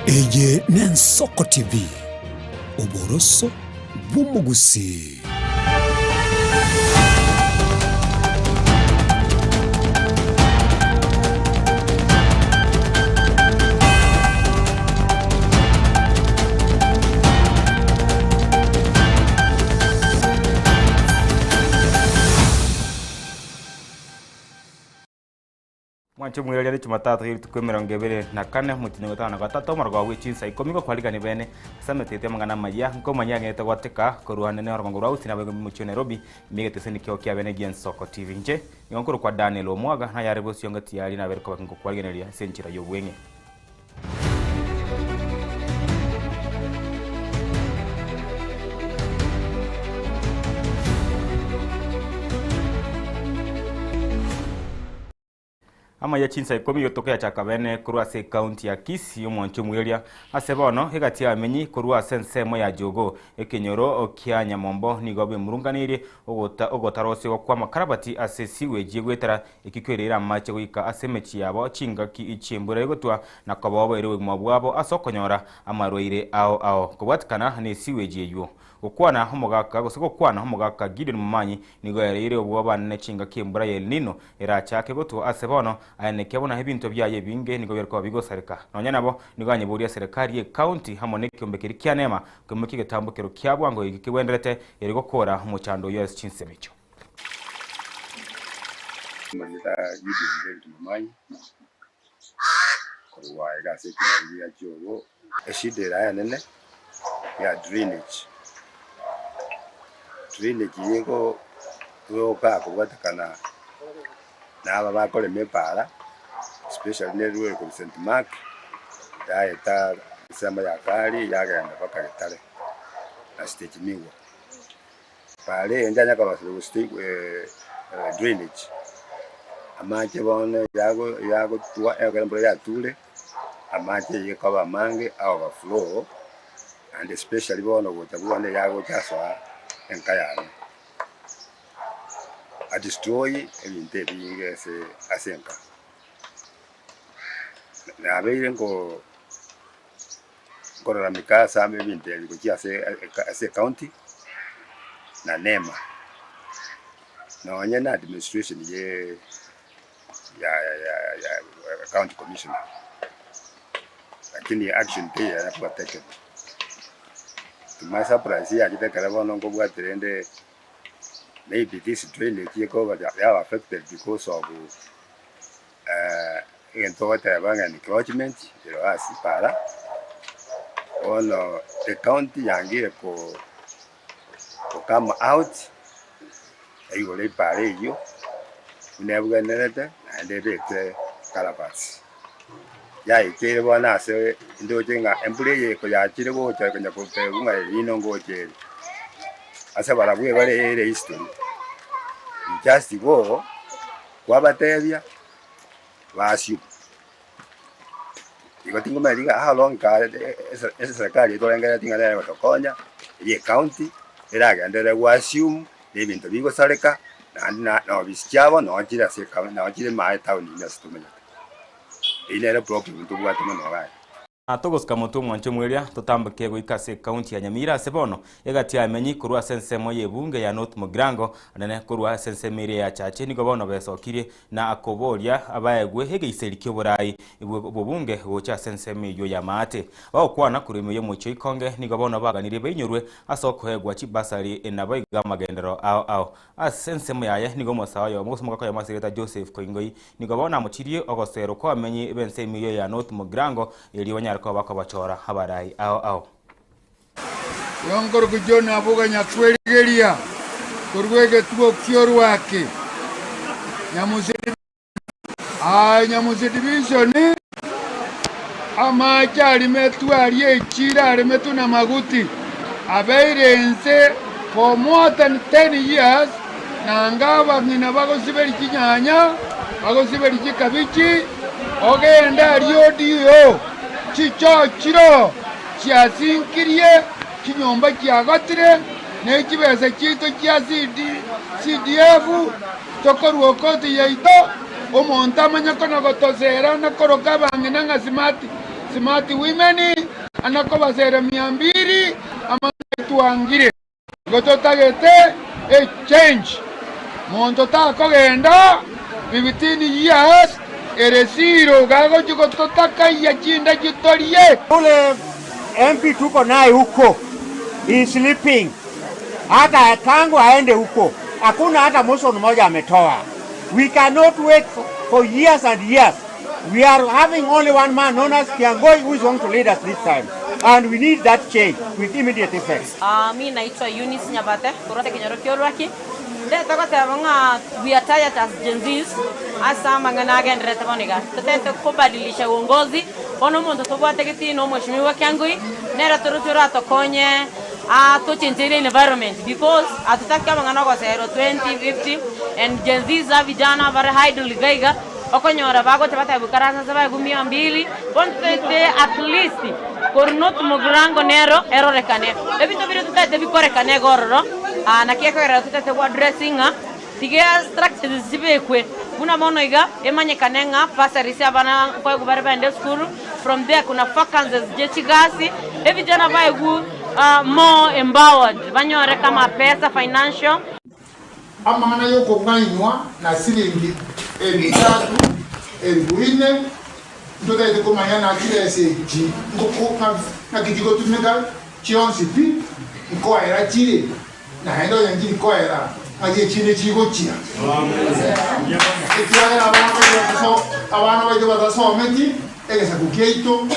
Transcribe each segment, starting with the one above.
Eye n'Ensoko TV, oboroso bw'omogusii. Mwanche omwiraria Jumatatu ye rituko 24 omotienyi o gatano na gatato omorogoba bwe chinsa ikomi gokwarigania bene ase ametete amang'ana amayia nkomanya ang'ete gwateka korwa nene orogongo rwa Gusii naboigo mochie o Nairobi ime egeteseni kiao kia bene gi'Ensoko TV. Inche nigo nkorokwa Daniel Omwaga nayare bosio ngatiaria nabere koba nkokwarigeneria ase enchera y'obweng'e. Amaiya chinsa ikomi gotoka yachaka bene korwa ase ekaunti ya Kisii omwancho omweria ase bono egati y'abamenyi korwa ase ensemo ya Jogoo ekenyoro kia Nyamombo nigo bemurunganeirie ogota ogotarosigwa kwa amakarabati ase sewage egoetera ekio kioireire amache goika ase emechie yabo chingaki chi'embura egotwa na koba oboerio obogima bwabo ase okonyora amarwaire ao ao kobwatikana ne sewage eywo. Gokwana omogaka gose gokwana omogaka Gideon Momanyi nigo yareire obwoba ne chingaki embura ya El Nino erachake gotwa ase bono, aenekia buna ebinto biaye ebinge nigo biare koba bigosareka. Nonya nabo, nigo anyeboria eserekari ye county amo nekiombe keria kia Neema koimokia egetambokero kia bwango eki kegwenderete erio gokora omochando oyio ase chinsemo echio. Amarieta a Gideon David Momanyi, korwa iga ase ekenyoro gia Kiogo. Eshida ere enene ya drainage, drainage eye igo egokaa kobwatekana na aba bakorema epaara especially nerure korwa St Mark yaeta ensemo ya Kari yagenda mpaka Getare na stage Migwa. Paara eye ntanya korosia gose drainage, amache bono yago yagotwa ekero embura yature. Amache eyio ekoba amange a overflow and especially bono gocha bwane yagocha asoa enka yane, a destroy ebinto ebinge ase ase enka. Nabeire nko nkoraramika ase ame ebinto ebi gochia ase ase ecounty na nema, nonye na administration ye. ya county commissioner lakini action teiyo yakuba taken. To my surprise yachete ekero bono nkobwati rende maybe this drainage ekoba yaba affected because of egento ogoteba ng'a encroachment ero ase para, bono the county yangire ko come out. Yaigora epaara eyio buna ebwenerete, naende ebeke calabash. Yaikeire bono ase ndoche ng'a embura eye koyachire gocha konya gotebwa ng'a El Nino ngocha ere, ase barabwo ebare ere history, you just go kwabatebia basio. Igo tingomanyeti ng'a how long kare eserekari etorengereti ng'a nere egotokonya, eye ecounty, eragenderere go assume na ebinto bigosareka, naende na na ofisi chiabo noo chire ase ecounty noo chire ime aa etown ime ase tomenyete. Eyio nere problem tobwate mono igaa. Togosuka motwe omwancho omweria, totamboke goika ase ekaunti ya Nyamira ase bono egati y'abamenyi korwa ase ensemo y'ebunge ya North Mugirango anene korwa ase ensemo eria ya Chache nigo bono besokirie na koboria abaegwe egeiseri ki'oborai bw'obunge gocha ase ensemo eyio y'amaate. Bagokwana korwa ime y'omochie o Ikonge nigo bono baganirie bainyorwe ase okoegwa chibasari naboigo amagenderero ao ao. Ase ensemo yaye nigo omosae oyomo gose omogaka oyomo ase erieta Joseph Koingoi nigo bono amochirie ogoserwa kw'abamenyi b'ensemo eyio ya North Mugirango erio banyare koba bakobachora abarai ao ao. Igo nkorokwa John Abuga Nyakwerigeria korwa egetuo ki'Orwaki, Nyamusi Aa Nyamusi Division, amache arimetwe aria echiro aremetwe namaguti, abeire inse for more than 10 years, nanga abang'ina bagosiberia chinyanya, bagosiberia chikabichi, ogende aria odio chichoo chiroo chiasinkirie, chinyomba chiagotire, ne chibesa chiaito chia CDF tokorua okoti yaito, omonto amanye kona gotosera na koroka abang'ina ng'a smart. Smart Women ana kobasera mia mbili amang'ana twangire. Igo totagete echange. Monto takogenda 15 years ere zero gagochia gototakaiya chinda chitorie. Ule MP tuko naye huko he is sleeping, hata tangu aende huko hakuna hata motion moja ametoa. We cannot wait for years and years. We are having only one man known as Kiangoi who is going to lead us this time and we need that change with immediate effect. Uh, mi naitwa Eunice Nyabate korwa ase ekenyoro kia Orwaki. Ndete goteba ng'a we are tired as Gen Zs ase amang'ana agendererete bono iga. Totete kobadilisha uongozi, bono omonto tobwate getii na omweshimiwa Kiangoi, nere toroche oratokonye atochencherie environment because atotaki amang'ana ogoserwa 2050 and Gen Zs a vijana bare idle iga iga, Okonyora bagocha batebigwa ikaransa ase baegwe mia mbili, bono totaete at least korwa not mogirango nero erorekane. Ebinto biria totaete bikorekane iga ororo, naki ekogerera totaete go addressing ng'a tiga structures chibekwe buna bono iga emanyekane ng'a bursaries abana nkoegwa bare baende esukuru, from there kuna vacancies chie chigasi, ebijana baegwe more empowered banyore kama pesa financial. Amang'ana y'okong'ainwa na siringi elifu isato, elifu inye, ntotagete komanya naki chibesa echi naki chigotumeka chionsi pi, nkoera chire, naende onye nchiri koera, ng'aki echinde chigochia. Ekiagera abana baito bataso abana baito batasometi, egesaku kiaito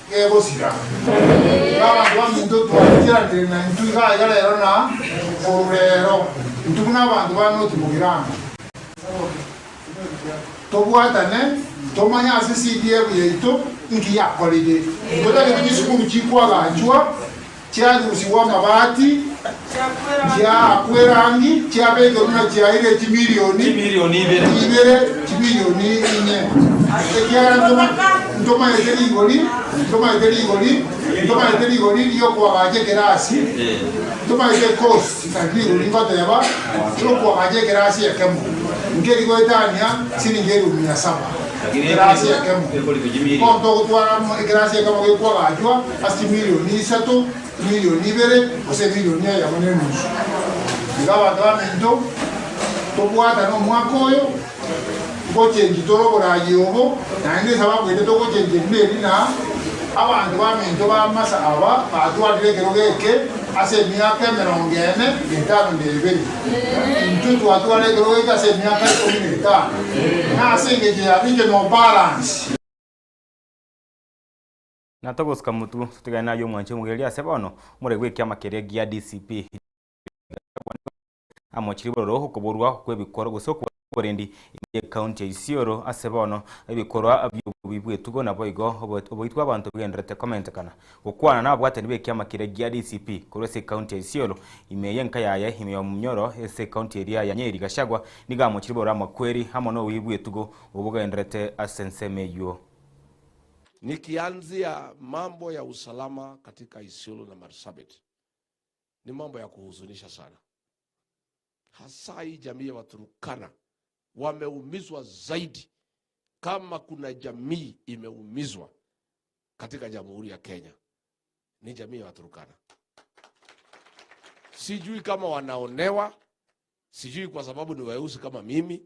kegosira. Iga abanto baminto twaicheranire na intwe iga iga rero na korwa rero, intwe buna abanto ba North Mugirango, tobwatane tomanye ase CDF yaito inki yakorire. Ntotagete chisukuru chikwagachwa chiarusigwa amabati, chiaakwa erangi, chiabekerwa na chiaire chimilioni ibere, chimilioni inye. Ekiagera ntomaete rigori, ntomaete rigori, ntomaete rigori ri'okoagacha ekerasi, ntomaete ecost, naki rigori ngoteba, ri'okoagacha ekerasi ekemo, nkeri goetania siringi elifu mia saba, ekerasi ekemo. Bono togotwara ekerasi ekemo gekoagachwa ase chimilioni isato, chimilioni ibere, gose emilioni eyemo na enusu. Iga abanto baminto, tobwatane omwaka oyo, ngochengi tore oboraai obo, naende esababu ende togochenchia neri ng'a abanto baminto b'amasa aba batwarire ekerogo eke ase emiaka emerongo ene na etano na ebere. Intwe twatwara ekerogo eke ase emiaka ikomi na etano, na ase engencho ya regional balance. Na togosuka motwe, totigane naye omwanchi omogereria ase bono, omorwai bw'ekiama keria gia DCP amochirie bororo okoborwa kw'ebikorwa gose oborendi ime y'ecounty ya Isiolo ase bono ebikorwa bi'obobi bw'etugo naboigo oboiti bw'abanto bigendererete komentekana. Gokwana nababwatani b'ekiama keria gia DCP korwa ase ecounty ya Isiolo ime y'enka yaye ime ya Munyoro ase ecounty eria ya Nyeri Gachagua nigo amochirie bororo amakweri amo nobobi bw'etugo obo bogendererete ase ensemo eyio. Nikianzia mambo ya usalama katika Isiolo na Marsabit ni mambo ya kuhuzunisha sana, hasa hii jamii ya Waturkana wameumizwa zaidi. Kama kuna jamii imeumizwa katika Jamhuri ya Kenya ni jamii ya Waturkana. Sijui kama wanaonewa, sijui kwa sababu ni weusi kama mimi,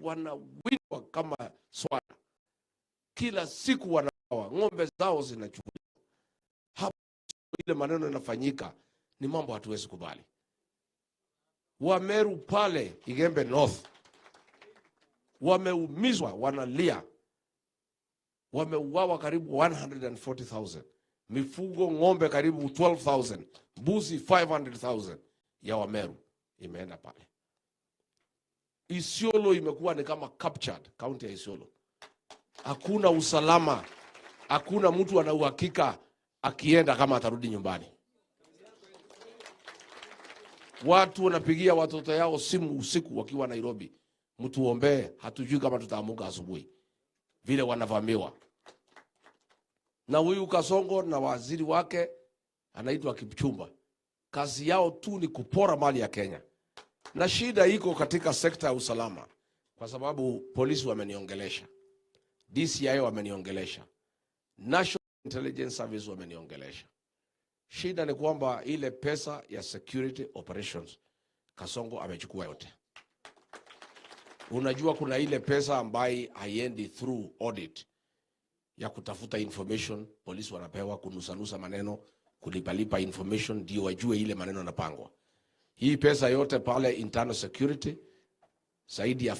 wanawindwa kama swara kila siku, wanawa ng'ombe zao zinachukuliwa. Hapo ile maneno yanafanyika ni mambo hatuwezi kubali. Wameru pale Igembe North wameumizwa, wanalia, wameuawa karibu 140,000 mifugo, ng'ombe karibu 12,000, mbuzi 500,000 ya Wameru imeenda pale. Isiolo imekuwa ni kama captured county ya Isiolo, hakuna usalama, hakuna mtu ana uhakika akienda kama atarudi nyumbani. Watu wanapigia watoto yao simu usiku wakiwa Nairobi, mtuombee, hatujui kama tutaamuka asubuhi, vile wanavamiwa na huyu Kasongo na waziri wake anaitwa Kipchumba. Kazi yao tu ni kupora mali ya Kenya, na shida iko katika sekta ya usalama. Kwa sababu polisi wameniongelesha, DCI wameniongelesha, National Intelligence Service wameniongelesha. Shida ni kwamba ile pesa ya security operations Kasongo amechukua yote. Unajua kuna ile pesa ambaye haiendi through audit ya kutafuta information, polisi wanapewa kunusanusa maneno, kulipalipa information ndio wajue ile maneno yanapangwa. Hii pesa yote pale internal security zaidi ya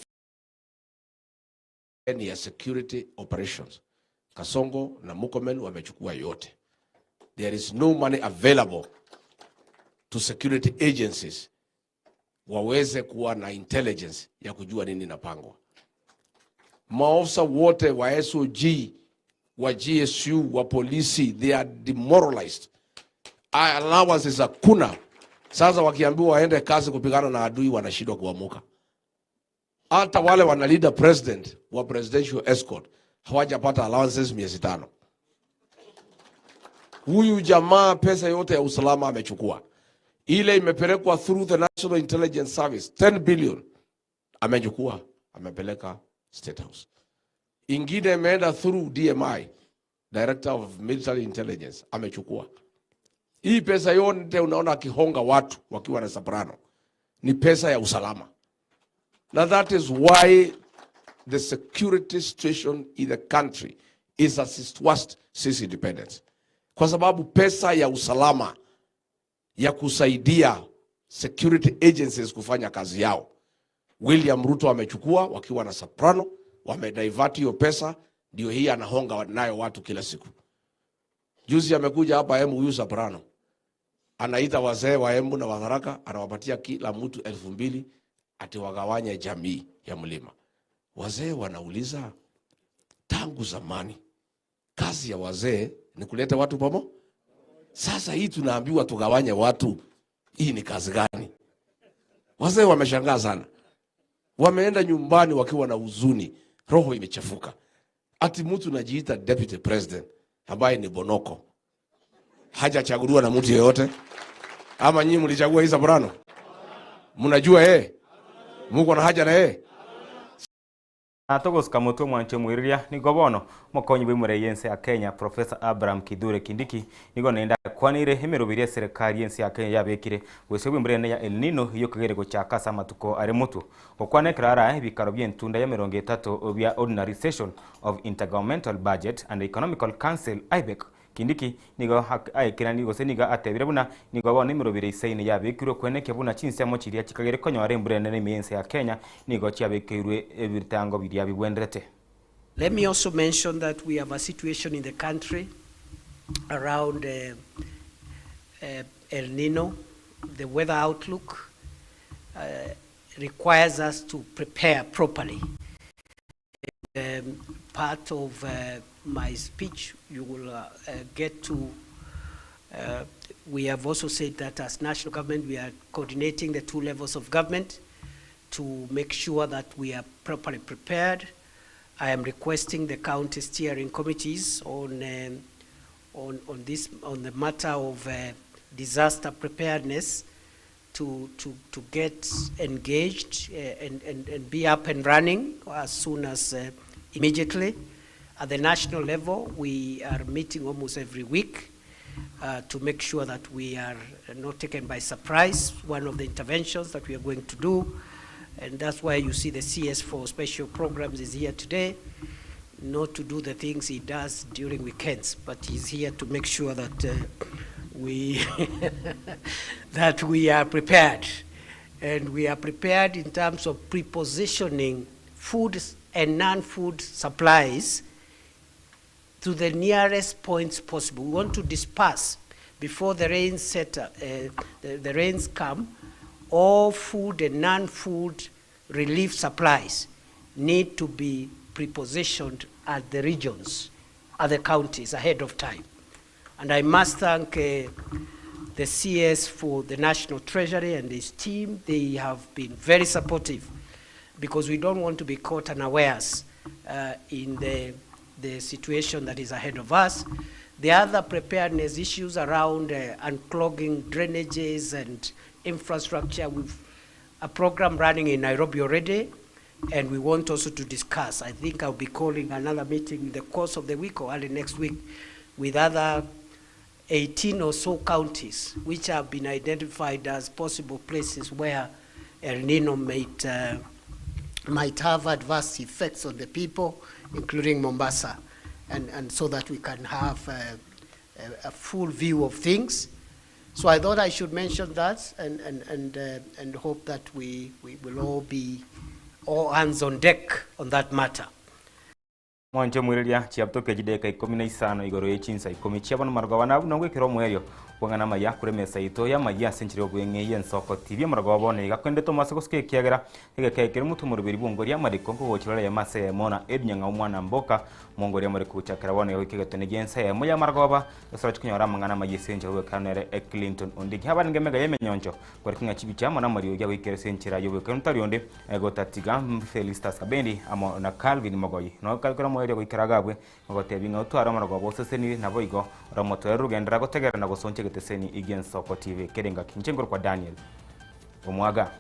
ni ya security operations. Kasongo na Murkomen wamechukua yote. There is no money available to security agencies waweze kuwa na intelligence ya kujua nini inapangwa. Maofisa wote wa SOG, wa GSU, wa polisi, they are demoralized. Allowances hakuna. Sasa wakiambiwa waende kazi kupigana na adui wanashindwa kuamuka. Hata wale wanalinda president wa presidential escort hawajapata allowances miezi tano. Huyu jamaa pesa yote ya usalama amechukua, ile imepelekwa through the National Intelligence Service 10 billion amechukua, amepeleka State House. Ingine imeenda through DMI, Director of Military Intelligence, amechukua. Hii pesa yote unaona akihonga watu wakiwa na soprano ni pesa ya usalama. Na that is why the security situation in the country is at its worst since independence. Kwa sababu pesa ya usalama ya kusaidia security agencies kufanya kazi yao, William Ruto amechukua wakiwa na soprano, wamedivert hiyo pesa, ndio hii anahonga nayo watu kila siku. Juzi amekuja hapa Embu huyu soprano anaita wazee wa Embu na Watharaka, anawapatia kila mtu 2000 ati wagawanye jamii ya mlima. Wazee wanauliza, tangu zamani kazi ya wazee ni kuleta watu pamoja. Sasa hii tunaambiwa tugawanye watu, hii ni kazi gani? Wazee wameshangaa sana, wameenda nyumbani wakiwa na huzuni, roho imechafuka. Ati mtu najiita deputy president ambaye ni Bonoko hajachaguliwa na mtu yeyote. Ama nyinyi mlichagua hii Soprano? Mnajua yeye? Muko na haja na yeye? Togosika motwe omwancho omwiriria nigo bono omokonyi bwa yense ya Kenya Professor Abraham Kithure Kindiki nigo naende akwanire emeroberi eserikari yense ya Kenya yabekire gose bwa embura ya El Nino iyo kegere gochaka ase amatuko are motwe gokwana ekero ara ebikaro bia entunda ya 30 bia Ordinary Session of Intergovernmental Budget and Economical Council IBEC. Kindiki nigo aekerani gose nigo atebire buna nigo bono emeroberi isaine yabekirwe kweneke buna chinsemo chiria chikagere konyora embura enene ime yense ya Kenya nigo chiabekeirwe ebitango biria bibwenderete. Let me also mention that we have a situation in the country around El Nino. The weather outlook requires us to prepare properly. Part of my speech, you will get to, we have also said that as national government, we are coordinating the two levels of government to make sure that we are properly prepared. I am requesting the county steering committees on the matter of disaster preparedness to get engaged and be up and running as soon as immediately. At the national level, we are meeting almost every week to make sure that we are not taken by surprise. One of the interventions that we are going to do, and that's why you see the CS for special programs is here today, not to do the things he does during weekends, but he's here to make sure that we that we are prepared. And we are prepared in terms of prepositioning food and non-food supplies to the nearest points possible. We want to disperse before the rains set up, the rains come. All food and non-food relief supplies need to be prepositioned at the regions, at the counties ahead of time. And I must thank the CS for the National Treasury and his team. They have been very supportive because we don't want to be caught unawares in the situation that is ahead of us. The other preparedness issues around unclogging drainages and infrastructure, we've a program running in Nairobi already And we want also to discuss, I think I'll be calling another meeting in the course of the week or early next week with other 18 or so counties which have been identified as possible places where El Nino might, might have adverse effects on the people, including Mombasa, and, and so that we can have a, a, a full view of things. So I thought I should mention that and, and, and, and hope that we, we will all be all hands on deck on that matter. Mwanche omoireria chiabtokia chideka ikomi na isano igoro ye chinsa ikomi chia bono marogoba na buna ngoikera omoerio bw'ang'ana amaya kore emesa yaito y'amayia ase enchera y'obweng'e y'ensoko TV omoragoba bono iga kwendete omwase gosuka ekiagera egeka ekere motwe omoroberi bw'ongoria amariko nkogochora eyemo ase eyemo na ebinyang'au mwana mboka Mongoria more kogochakera bono iga goika egetone gi'ense eyemo y'amarogoba, gose roche konyora amang'ana amayia ase enchera y'obwekano nere Clinton Ondigi. Abarenge emega y'emenyoncho kwarikwa ng'a chibicha amo namariogi agoikera ase enchera y'obwekano tari onde gotatiga Felistus Kabendi amo na Calvin Mogoi. Nokare omoerio goikera agabwe gogotebia ng'a otware omorogoba osesenire naboigo oromotoereru genderera gotegerera na gosoncha egeteseni gi'Ensoko TV kere engaki. Inche nkorokwa Daniel Omwaga.